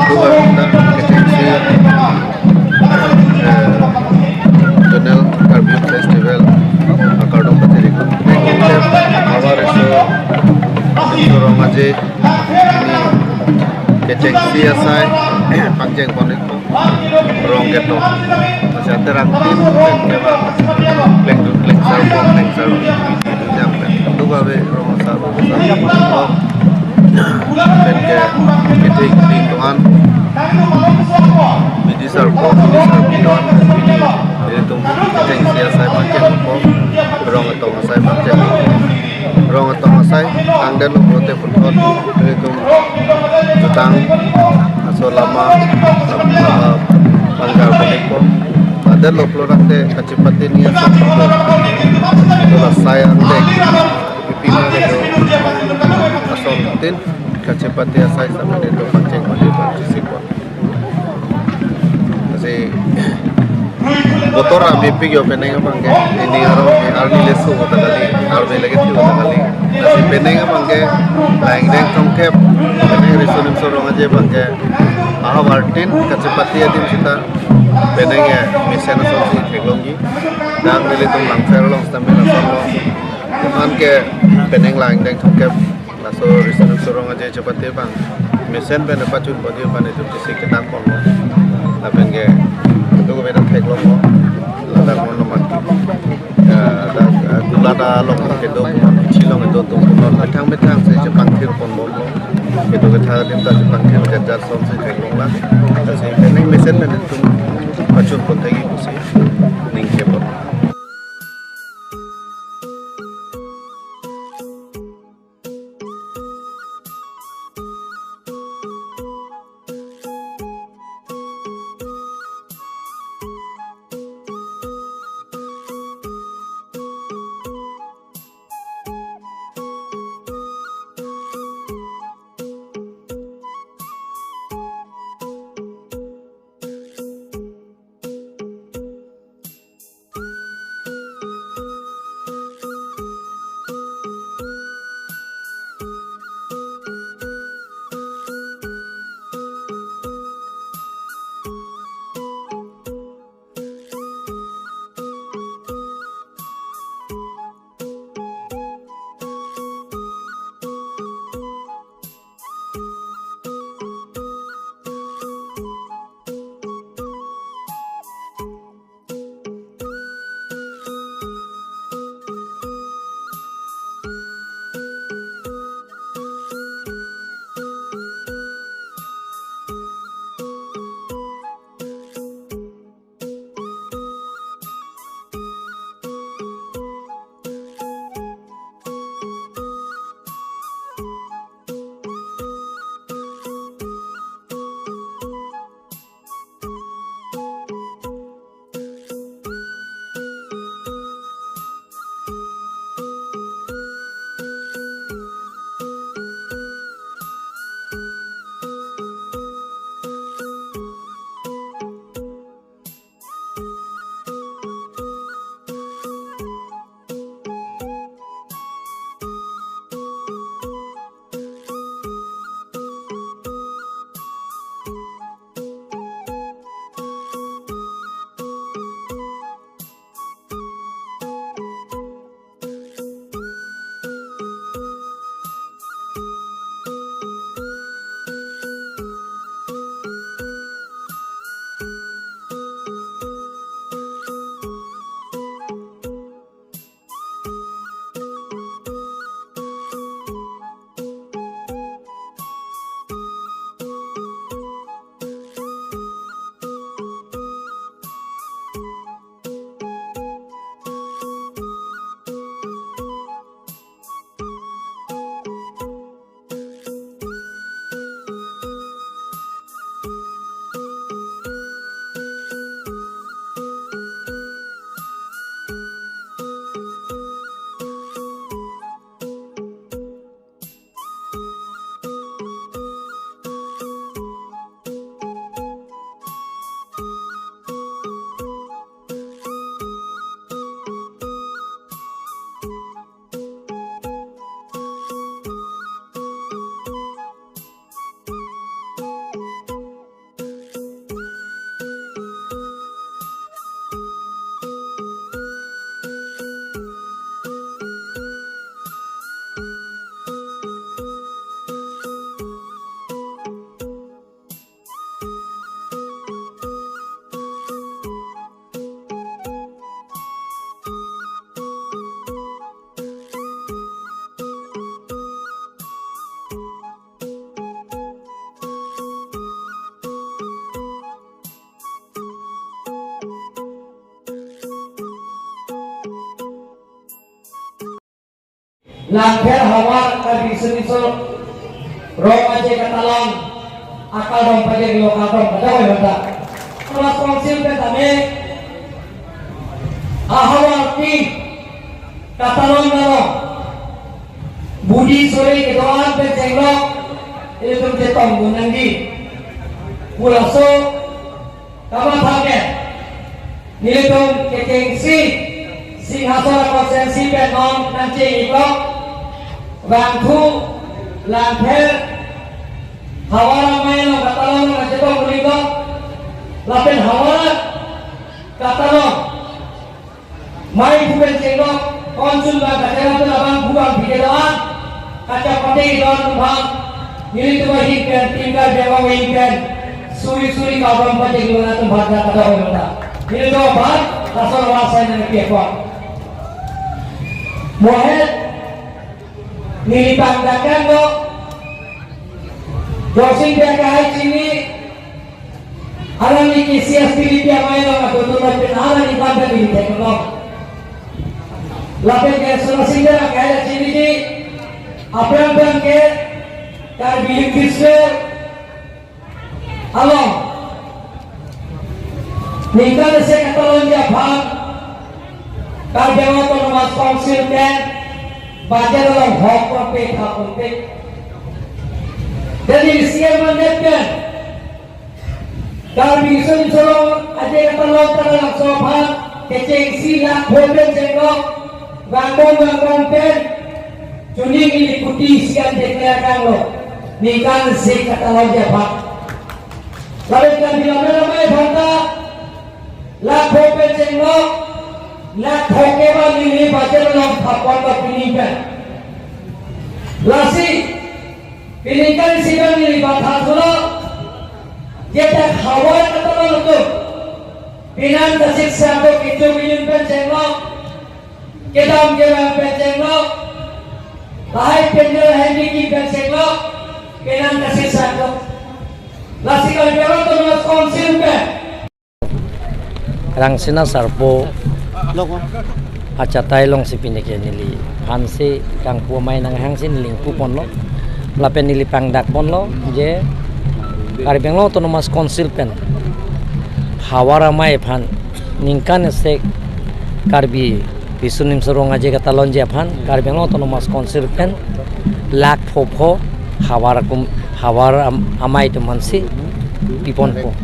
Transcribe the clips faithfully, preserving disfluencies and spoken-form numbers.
Duha ta kechengsi, eh, Zonal Karbi Youth Festival akardom pachiri ko. Havar eso Rong Aje ini kechengsi asai pangcheng pon-ikpo. Rong ketok. Masi aterangtin pen ke ba klengdun klengsarpo, klengsar jam pen. Duha ave rong asar, rong asar. Pen ke kethek ding doan. Bidi sarpo, bidi sarpi doan. Bidi. Ilitum kechengsi asai pangchengpo. Rong atong asai pangchengpo. Rong atong asai, angdeng lo pulote puthot, ilitum jutang, laso lama, lama banggar pon-ikpo. Angdeng lo pulo tangte kachepate ni ason. Ito la asai angdeng, pipima kedo, asontin, kachepate asai sampai ilitum pangcheng mandi pangcheng sipon. Lasi botor amepik yo penang abang ke, ini aro arni lesu kota kali, arni lagi tu kota kali. Lasi penang abang ke, lain deng tongkep, penang Riso Nimso Rong Aje abang ke, ahavartin kachepate adim sita, penang ya mesen asonsi theklongji, dan nelitum Langpher along stamina solo, teman ke penang lain deng tongkep, laso Riso Nimso Rong Aje chepate abang mesen pen pachun bodi pan itu kisik kita pon. Lapen ke itu ko beda theklonglo. Ladak mon lomat. Ya, dak, eh, Kulat along kedo, Chilong kedo atum pon, methang methang si chepangthir ponbomlo. Kedo ketha adim ta chepangthir jajar asonsi theklonglang. Lasi penang mesen pen itum pachun pon thekji pusi ningje pon. Langpher havar Karbi Riso Nimso Rong Aje Katalon akardom pajirlo, kardom pajirlo mata. Autonomous Council pen tame ahavar pi katalon nalo. Budi sore kedo-an pen chenglok ilitum chetongdun nangji pu laso kamatha ke nelitum kechengsi Singhason constituency pen non nangcheng iklo. Bangthu Langpher havar amei along katalon nangchetong iklo. Lapen havar katalon mei phu pen chenglok, konchun bang kachelang pen abang phu bang phi kedo-an, kachapate kedo-an atum aphan nelitum ahin pen, Team Karbi Anglong ahin pen suri suri kardom pajirlo atum aphan ta kadokave mata. Nelitum aphan lason ava asai nangpi apot. Mohet neli pangdakanglo, Dorsing Bey akehai chini, alangli ke C S T D P amei along atum atum lapen alangli bang neli theklo. Lapen ke Sona Singh Dera akehai chiniji, aphrang abang ke Karbi Youth Festival along ningkan isi katalonji aphan Karbi Anglong Autonomous Council pen budget along hok korpe thap korpe. Jadi C M mandet pen Karbi Riso Nimso Rong Aje Katalon ta laso aphan kechengsi lakh pho pen chenglok, vangbom vangbom pen chuning ili kuti isi an declare kanglo, ningkan isi katalonji aphan. Lalu Karbi Lammet Amei aphan ta lakh pho pen chenglok, lakh pho ke ba neli budget along thap ponlo pini pen. Lasi, peningkan isi pen neli batha thulo, je dak havar katalon atum, penang kasik sangkok kecho kejun pen chenglok, kedam kevang pen chenglok, lahai pen lahai niki pen chenglok, penang kasik sangkok. Lasi Karbi Anglong Autonomous Council pen Rangsina Sarpo Lok. Achatai alongsi pini ke neliphansi kangpu amei nanghangsi neli ingpu ponlo. Lapen neli pangdak ponlo je Karbi Anglong Autonomous Council pen havar amei aphan ningkan isi Karbi Riso Nimso Rong Aje Katalonji aphan Karbi Anglong Autonomous Council pen lakh pho pho havar akum, havar am-, amei atum aphansi piponpo.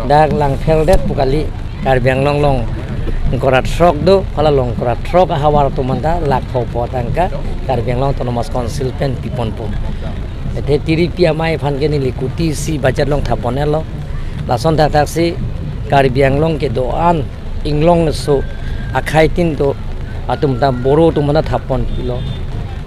Dak Langpher det pu kali, Karbi Anglong along ingkoi ra throk do, hala along ingkoi ra throk ahavar atum aphanta lakh pho pho tangka Karbi Anglong Autonomous Council pen piponpo. Athe tiripi amei aphan ke neli kuti isi budget along thap pon-etlo. Lason thakthak si Karbi Anglong kedo-an inglong so akhei tin do, atum ta Boro atum aphanta thap ponlo.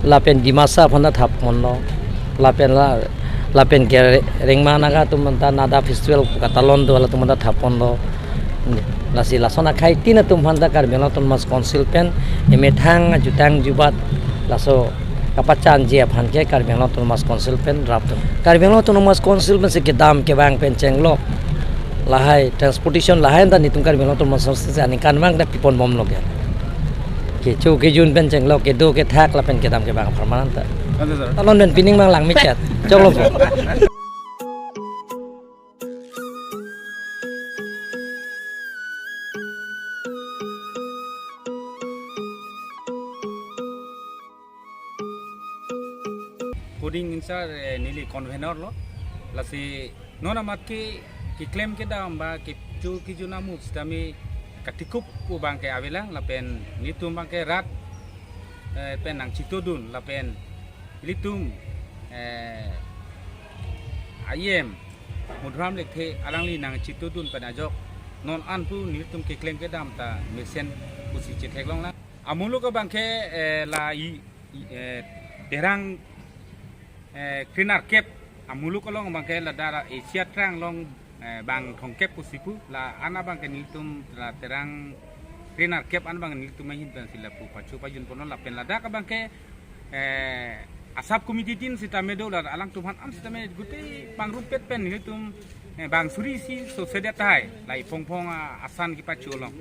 Lapen Dimasa aphanta thap ponlo. Lapen la, lapen ke Re-, Rengma Naga atum aphanta NADA festival katalon do, halatum aphanta thap ponlo. Lasi lason akhei tin atum aphanta Karbi Anglong Autonomous Council pen emethang ajutang jubat laso kapachanji aphan ke Karbi Anglong Autonomous Council pen rap dun. Karbi Anglong Autonomous Council pensi kedam kevang pen chenglok, lahai transportation lahai ta nelitum Karbi Anglong Autonomous Council si aningkanvang ta piponbomlo ke. Kecho kejun pen chenglok, kedo kethak lapen kedam kevang apharman ta. Ante, sir. Talon pen pining mang langmechet. Choklo po. Coding in-charge, eh, neli convener lo. Lasi non amat ke keklem kedam ba kecho kejun amu sitame katikup pu abang ke avelang lapen nelitum abang ke rat, eh, pen nangchitodun lapen nelitum, eh, I M Madhuram Lekthe alangli nangchitodun pen ajok non an pu nelitum keklem kedam ta mesen pusi chetheklonglang. Amuluk abang ke, eh, la i, i, eh, Terang, eh, krenerkep amuluk along abang ke ladak Asia Terang along, eh, bang thomkep pusi pu, la an abang ke nelitum la Terang krenerkep an abang nelitum ahin pensi lapu pacho pajun ponlo lapen ladak abang ke, eh, a-sub committee tin sitame do, la alangtum aphan an sitame gute pangrumpet pen nelitum, eh, bang suri isi so sedet tahai, la iphongphong, ah, asan kepacho along.